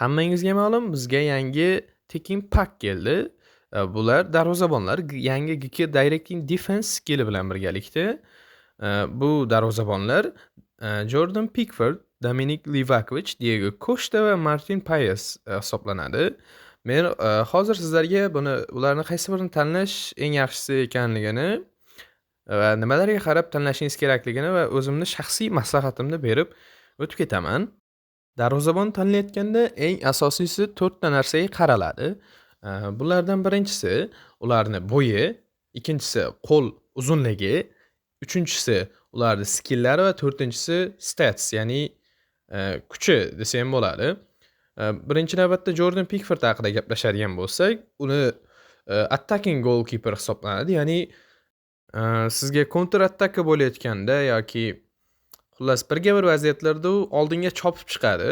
Hammangizga ma'lum, bizga yangi tekin pack keldi. Bular darvozabonlar yangi GK Directing Defense skilli bilan birgalikda. Bu darvozabonlar Jordan Pickford, Dominik Livakovic, Diego Costa va Martin Paes hisoblanadi. Men hozir sizlarga buni, ularni qaysi birini tanlash eng yaxshisi ekanligini va nimalarga qarab tanlashingiz kerakligini va o'zimni shaxsiy maslahatimni berib o'tib ketaman. Darvozabon tanlayotganda eng asosiysi to'rtta narsaga qaraladi. Bulardan birinchisi ularni bo'yi, ikkinchisi qo'l uzunligi, uchinchisi ularni skillari va to'rtinchisi stats, ya'ni kuchi desa ham bo'ladi. Birinchi navbatda Jordan Pickford haqida gaplashadigan bo'lsak, uni attacking goalkeeper hisoblanadi, ya'ni sizga kontra ataka bo'layotganda yoki xullas birga bir vaziyatlarda u oldinga chopib chiqadi.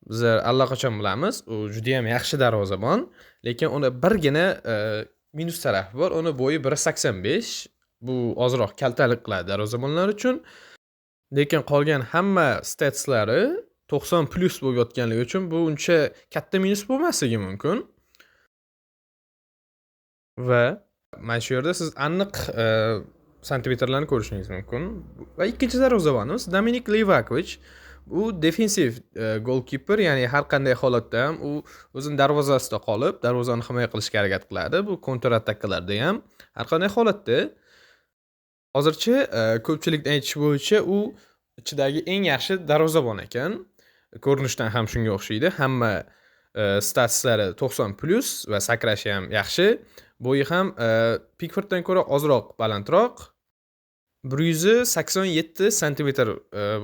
Bizlar allaqachon bilamiz, u judayam yaxshi darvozabon, lekin uni birgina minus tarafi bor, uni bo'yi 1,85. Bu ozroq kaltalik qiladi darvozabonlar uchun. Lekin qolgan hamma statslari 90+ bo'lib yotganligi uchun bu uncha katta minus bo'lmasligi mumkin. Va mana shu yerda siz aniq santimetrlarni ko'rishingiz mumkin. Va ikkinchi darvozabonimiz Dominik Livakovic. U defensiv goalkeeper, ya'ni har qanday holatda ham u o'zini darvozasida qolib, darvozani himoya qilishga harakat qiladi. Bu kontra atakalarda ham har qanday holatda. Hozircha ko'pchilikning aytishi bo'yicha u ichidagi eng yaxshi darvozabon ekan. Ko'rinishdan ham shunga o'xshaydi. Hamma statslari 90+ va sakrashi ham yaxshi. Bo'yi ham Pickforddan ko'ra ozroq balandroq. 187 santimetr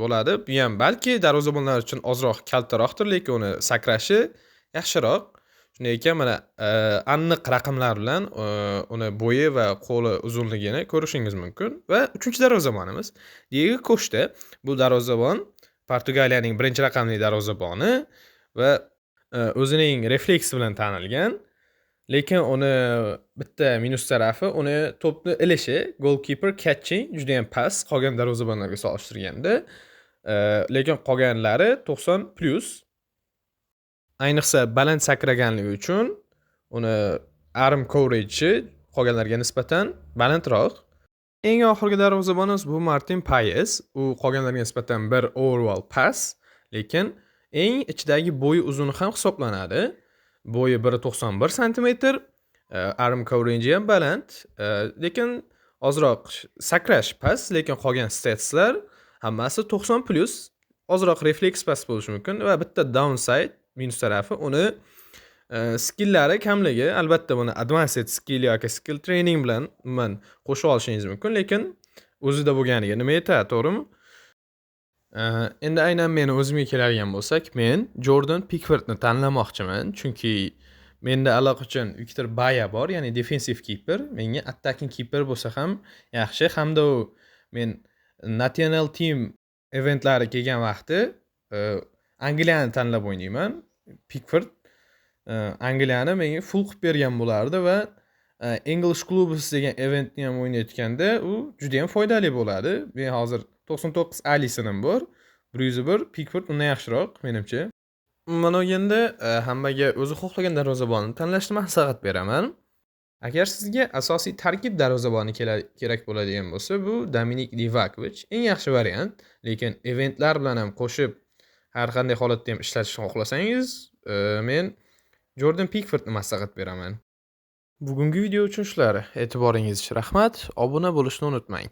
bo'ladi. Bu ham balki darvozabonlar uchun ozroq kaltaroqdir, lekin uni sakrashi yaxshiroq. Shunday ekan, mana aniq raqamlar bilan uni bo'yi va qo'li uzunligini ko'rishingiz mumkin. Va uchinchi darvozabonimiz Diego Costa. Bu darvozabon Portugaliyaning birinchi raqamli darvozaboni va o'zining refleksi bilan tanilgan. Lekin uni bitta minus tarafi uni to'pni ilishi, goalkeeper catching juda ham past qolgan darvozabonlarga solishtirganda. Lekin qolganlari 90+. Ayniqsa baland sakraganligi uchun uni arm coverage qolganlarga nisbatan balandroq. Eng oxirgi darvozabonimiz bu Martin Paes. U qolganlarga nisbatan bir overall past, lekin eng ichidagi bo'yi uzuni ham hisoblanadi. Bo'yi 1,91 santimetr, arm coverage ham baland, lekin ozroq sakrash past, lekin qolgan statslar hammasi 90+. Ozroq refleks past bo'lishi mumkin va bitta downside, minus tarafi uni skillari kamligi. Albatta buni advanced skill yoki skill training bilan umuman qo'shib olishingiz mumkin, lekin o'zida bo'lganiga nima yetadi, to'g'rimi? Endi aynan meni o'zimga keladigan bo'lsak, men Jordan Pickfordni tanlamoqchiman, chunki menda allaqachon Viktor Baya bor, ya'ni defensive keeper. Menga attacking keeper bo'lsa ham yaxshi, hamda u men national team eventlari kelgan vaqti Angliyani tanlab o'ynayman. Pickford Angliyani menga full qilib bergan bo'lardi va English Clubs degan eventni ham o'ynayotganda u judayam foydali bo'ladi. Men hozir 99 Alissonim bor. 101 Pickford undan yaxshiroq menimcha. Umuman olganda, hammaga o'zi xohlagan darvozabonni tanlashni maslahat beraman. Agar sizga asosiy tarkib darvozaboni kerak bo'ladigan bo'lsa, bu Dominik Livakovic eng yaxshi variant. Lekin eventlar bilan ham qo'shib har qanday holatda ham ishlatishni xohlasangiz, men Jordan Pickfordni maslahat beraman. Bugungi video uchun shular. E'tiboringiz uchun rahmat. Obuna bo'lishni unutmang.